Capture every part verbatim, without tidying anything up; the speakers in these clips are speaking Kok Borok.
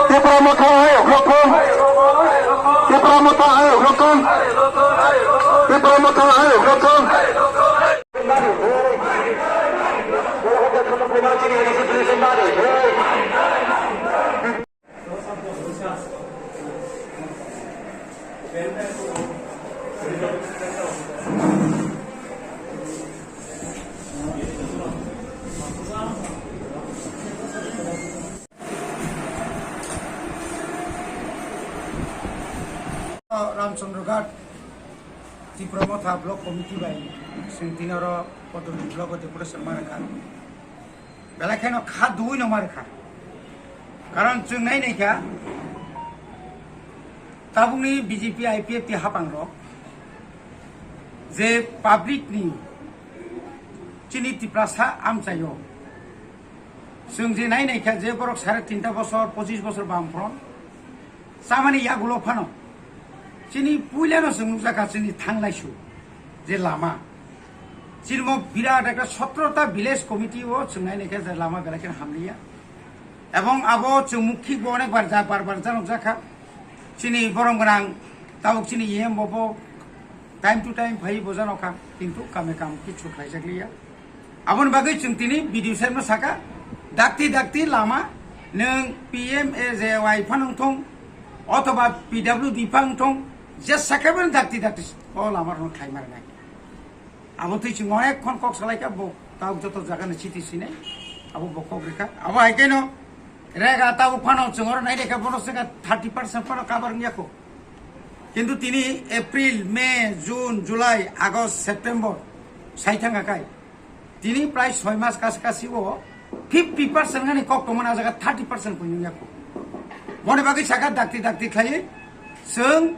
Tipra Motha ayok rokon. Tipra Motha ayok rokon. Tipra Motha ayok rokon. Ramchandra Ghat Tipra Motha Block Committee bai chwng tini oro Kotorni block o deputation ma rwkha. Belai kheno kha duui no ma rwkha. Karon chwng nai nai kha, tabukni B J P I P F T hapang rok je public ni chini Tiprasa amchaio chwng je nai nai kha je borok sare tinta bosor, pochis bosor bam phron chamani yagulo phano chini puilano chwng nukjakha chini thanglaisu je lama. Chini mo birat ekta sotro ta village committee o chwng nai nai kha je lama belai kheno hamliya. Ebong abo chwng mukhik bo onek bar ja, bar bar janok jakha. Chini borom gwnang tabuk chini E M bo bo time to time phai bo janok kha, kintu kame kam kichu khlai jakliya. Aboni bagwi chwng tini B D O sir no saka, dakti dakti lama nwng P M A J Y phano wng thung, othoba P W D phano wng thung, je sakha bini dakti dakti o lama rok khlai ma rwnai. Abo twi chwng onek khon kok salai kha, bo tabuk joto jaga ni chiti sinai, abo bo kok rikha. Abo hai khe no rega tabuk phano chwng oro nai rikha, bono swngkha thirty percent phano cover wngya kho. Kintu tini April, May, June, July, August, September sai thangkha kai. Tini prai soi mas kasi kasi o fifty percent gani kok tongmani, a jaga thirty percent koi nungya kho. Boni bagwi saka dakti dakti khlaiwi chwng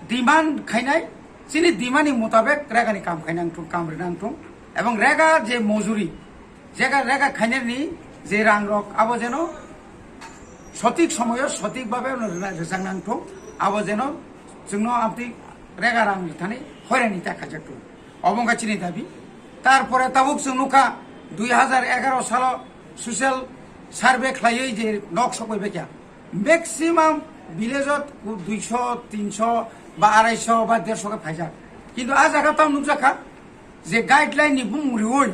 demand khainai, chini demand ni mutabek rega ni kam khainang thung, kam rinang thung, ebong rega je mojuri, jega rega khainani je rang rok abo jeno sotik somoyo sotik babe rwna rwjak nang thung, abo jeno chwngno amtwi rega rang rwthani hoirani ta khaijak thung. Obo wngkha chini dabi. Tarpore tabuk chwng nukha, dui hajar egaro salo social survey khlaiwi je nok sokoi baikha. Maximum village o duiso, tinso ba araiso ba derso khe phaijak. Kintu a jaga tamo nukjakha je guideline ni bumung riui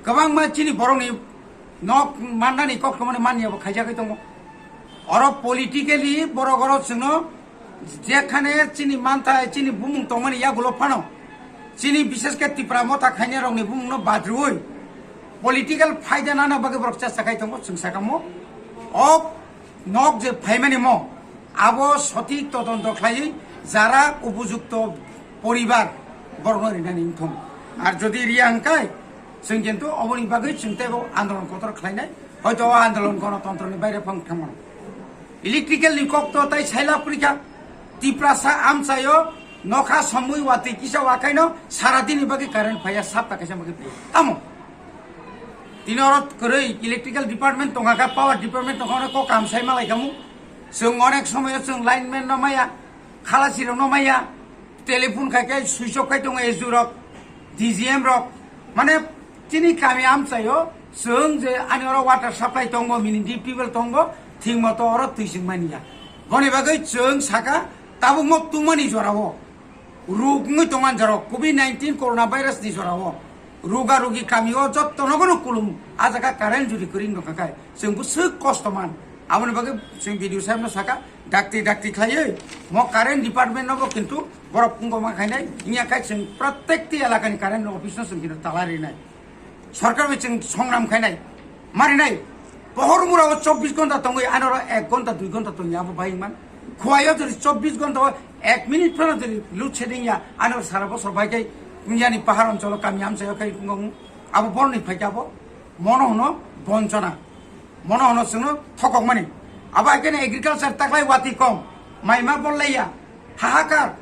kwbangma chini borokni nok mannani kok tongmani manya bo khaijagwi tongo. Oro politically borok oro chwngno jekhane chini manthai, chini bumung tongmani yagulo phano, chini bishesh khe Tipra Motha khainai rokni bumungno badrwi political phaida nana bagwi borok chesta khai tongo, chwng sakamo. O nok je phaimani mo, abo sotik todonto khlaiwi jara upojukto poribar borokno rinani wngthung. Ar jodi riya hwnkhe, chwng kintu oboni bagwi chwng teibo andolon kotor khlainai, hoito o andolon gonotontroni baire phang thangmano. Electrical ni kok to tai saila phrikha, Tiprasa amchaio nokha somwi watwi kisa wakaino sara dini bagwi current phaiya, sapta kaisa bagwi phaiya. Tamo? Tini oro kwrwi electrical department tongkha kha, power department tongkha, onek kok kam sai malai khamu. Chwng onek somoyo chwng lineman no maya, khalasi rok no maya, telephone khai khai switch off khai tongo S D O rok, D G M rok. Mane chini kami amchaio chwng je ani oro water supply tongo, mini deep tubewell tongo, thik moto oro twi chwng manya. Boni bagwi chwng saka tabukmo tungmani jorao. Ruk wngwi tongma jorao covid nineteen corona virus ni jorao ruga rugi kamio jotto nogono kulum, a jaga current juri kwrwi wngkha khai chwng bwswk kosto man. Aboni bagwi chwng B D O saheb no saka, dakti dakti khlaiwi mo current department no bo kintu borok phungo ma khainai wngya khai chwng protekti elaka ni current office no chwng kintu tala rinai. Sorkar bai chwng songram khainai, marinai. Pohor mura o chobbish ghonta tongwi, anoro ek ghonta, dui ghonta tongya abo bai man. Khwai o jodi chobbish ghonta o ek minute phano jodi load shedding ya, anoro sara bosor bai kai yani pahar oncholo kami amchaio khai wngkha, abo boroni phaikya abo mono hwno bonchona. Mono hono chwngno thokokmani. Abo hai kheno agriculture taklai watwi kom, maima bollaiya, hahakar,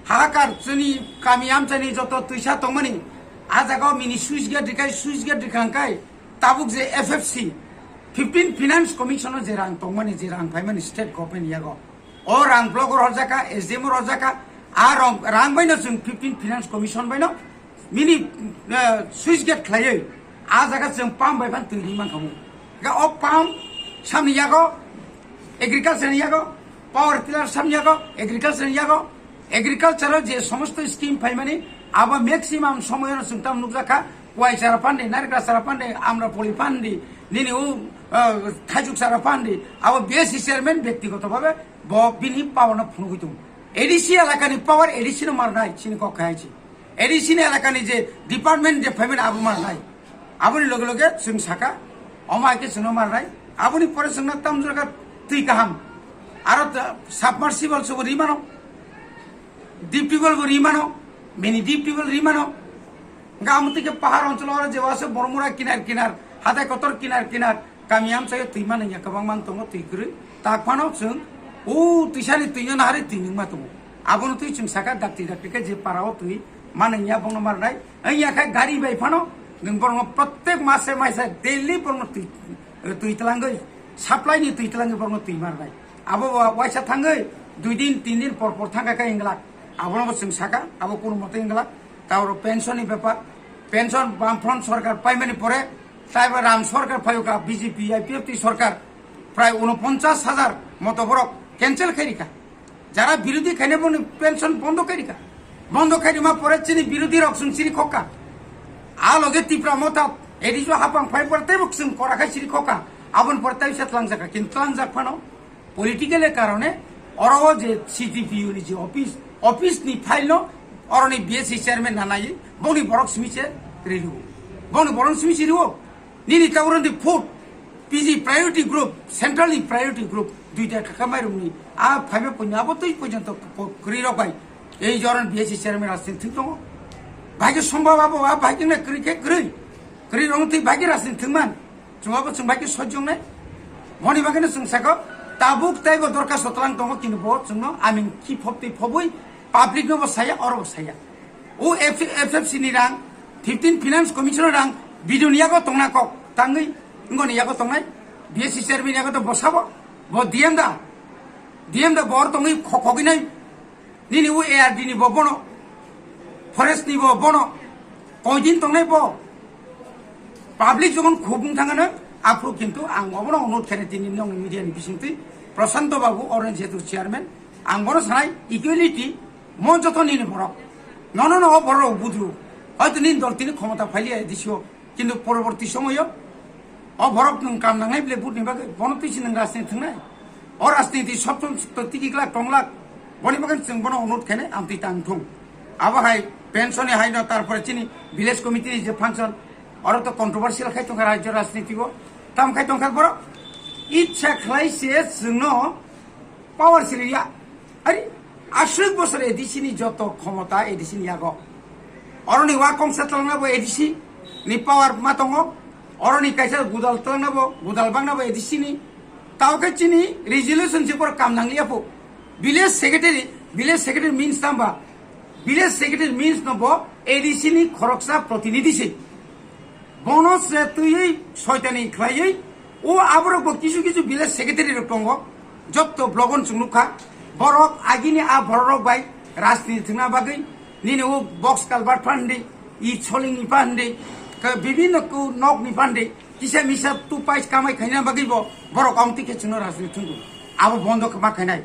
hahakar chini kami amchaini joto twisa tongmani. A jagao mini switch gate rikai, switch gate rikha hwnkhe tabuk je F F C, fifteen Finance Commission o je rang tongmani, je rang phaimani state government yago, o rang block o rojaka, S D M o rojaka, a rong, rang baino chwng fifteen Finance Commission baino mini, eh, switch gate khlaiwi a jaga chwng pump bai phan twi ri mankha mu. Ga o pump samni yago, agriculture ni yago, power tiller samni yago, agriculture ni yago, agriculture o je somosto scheme phaimani, abo maximum somoy no chwng tam nukjakha, kwai chara pandi, narikra chara pandi, amra poli pandi, nini u, eh, thaijuk chara pandi, abo B S C chairman byaktigoto bhabe bo bini power no phunugwi tongo. A D C elakani power A D C no marnai, chini kok khai chi. A D C ni elakani je department je payment abo marnai. Aboni loge loge chwng saka, omo hai khe chwngno marnai. Aboni pore chwngno tamjora twi kaham. Aro ta-, submersible sobo ri mano. Deep tubewell bo ri mano. Mini deep tubewell ri mano. Ga amtwi khe pahar oncholo aro je wase Bormura kinar kinar, hatai kotor kinar kinar. Kami amchaio twi manwi ya kwbangma wng tongo, twi kwrwi. Tak phano chwng o twisani twino naharwi twi nungma tongo. Abono twi chwng saka dakti dakti khe je para o twi manwi ya bono marnai. Wng ya khe gari bai phano nwng borokno prottek mase maisa daily borokno twi, twi twlangwi, supply ni twi twlangwi borokno twi marnai. Abo bo waisa thangwi dui din tin din por por thangkha khe wnglak. Abono bo chwng saka, abo kunu mote wnglak. Taoro pension ni bepar, pension Bamfront sorkar paimani pore, taibo ram sorkar phaiyokha B J P I P F T sorkar, prai unoponchas hajar moto borok cancel khairikha. Jara birodhi khainai boni pension bondo khairikha. Bondo khairima pore chini birodhi rok chwng chiri khokha. A loge Tipra Motha A D C o hapang phai pore teibo chwng kora khai chiri khokha. Aboni pore tei se tlangjak kha, kintu tlangjak phano political e karone oro o je C T P U ni je office, office ni file no oroni B S C chairman na nai, bongni borok simi se ri rio. Bongni borok simi se rio. Nini ta oroni food, P G priority group, central ni priority group, duita kaka mai rung ni. A phaibe punya abo tei punya to kri rok bai. Ei joron B S C chairman rajniti thik tongo. Bhai ke sombab abo, a bhai ke na kri ke kri. Kri rong tei bhai ke rajniti thik man. Chwng abo chwng bai khe sojong nai. Boni bagwi no chwng saka tabuk tei bo dorkhasto twlang tongo, kintu bo chwngno aming ki phop tei phobwi public no bo saya, oro bo saya. O F F C ni rang, fifteen Finance Commission rang, bidun yago tongna kok tangwi, ngoni yago tongnai, B S C chairman yago to bo sabo, bo D M da, D M da bor tongwi khokogwi nai. Nini o A R D ni bo bono, forest ni bo bono, koidin tongnai bo. Public jokon khobung thangano, aphuru kintu ang obono onurod khainai tini nongni media ni bisingtwi, Prashanto Babu, oroni jehetu chairman, ang bono sanai equality, mo joto nini borok. Nono no o borok budru. Hoyto nini dol tini khomota phailiya A D C o. Kintu poroborti somoyo o borok nwng kam nangnai bile vote ni bagwi, bono twi se nwng rajniti thwngnai. O rajniti sob somoi to tiki glak tong glak. Boni bagwi chwng bono onurod khainai amtwi tang thung. Abo hai pension ni hai no, tarpore chini village committee ni je function, oro to controversial khai tongkha rajyo rajniti o. Tam khai tongkha borok. Ichha khlai se chwngno power siriya. Ari, aswk bosor A D C ni joto khomota A D C ni yago. Oroni wa kongsa twlangna bo A D C ni power ma tongo. Oroni kaisa gudal twlangna bo, gudal bangna bo A D C ni. Tao khe chini resolution se por kam nangliya pho. Village secretary, village secretary means tamba? Village secretary means no bo A D C ni khoroksa protinidhi se. Bono se twiwi soitani khlaiwi, o aborok bo kisu kisu village secretary rok tongo, jotto blogon chwng nukha, borok agini a borok rok bai rajniti thwngna bagwi, nini o box culvert phandi, i soling ni phandi, ka bibinno ku nok ni phandi, kisa misa tu pais kamai khaina bagwi bo borok amtwi khe chwngno rajniti thwngo. Abo bondo ma khainai.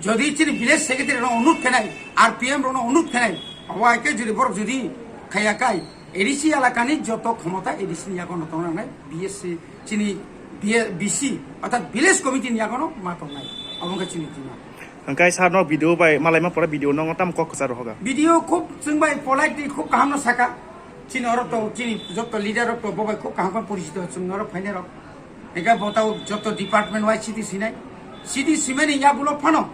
Jodi chini village secretary rok onurod khainai, R P M rok onurod khainai, abo hai khe jodi borok jodi khaiya kai, A D C elakani joto khomota A D C ni yago no tongna nangnai, B S C chini B C, orthat village committee ni yago no ma tongnai, abo wngkha chini tima. Hwnkhe sir no video bai malai ma pore video no tamo kok kwcharo hoga. Video khub chwng bai politely khub kaham no saka, chini oro to chini joto leader rok to bo bai khub kaham khe porichito chwng oro phainai rok. Ega botao joto department wise city sinai. City simani yabulo phano.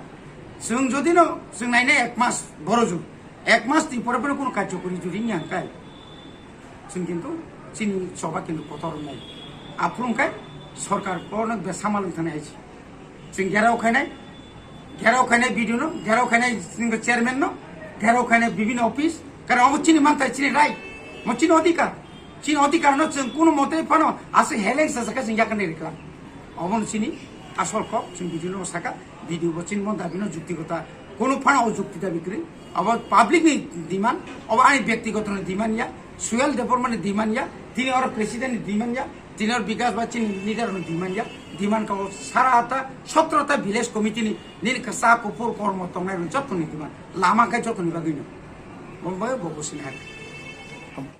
Chwng jodi no chwng nainai ek mas boro jur. Ek mas ni pore pore kono karjokori juri ni hangkai. Chwng kintu chini choba kintu kotor nai. Aphuru hwnkhe Sorkar kono be samal wng thani aisi. Chwng gerao khainai, gerao khainai B D O no, gerao khainai chini chairman no, gerao khainai bibino office. Karon obo chini mantai, chini right, mo chini odhikar. Chini odhikar no chwng kono mote phano aswk heleng sa saka chwng yakarni rikla. Obo no chini asol kok, chwng B D O no saka, B D O bo chini mon dabi no jukti kota, kono phano o jukti dabi kwrwi. Obo public ni demand, obo ani byaktigoto ni demand ya, Suel Debbarma ni demand ya, tini oro president ni demand ya, tini oro Bikas ba chini leader ni demand ya, demand ka o sara ta, sotro ta village committee ni, nini kasa kuphur kormo tongnai rok joto ni demand, lama khe joto ni bagwi no. Bo bai bo bo sini hai.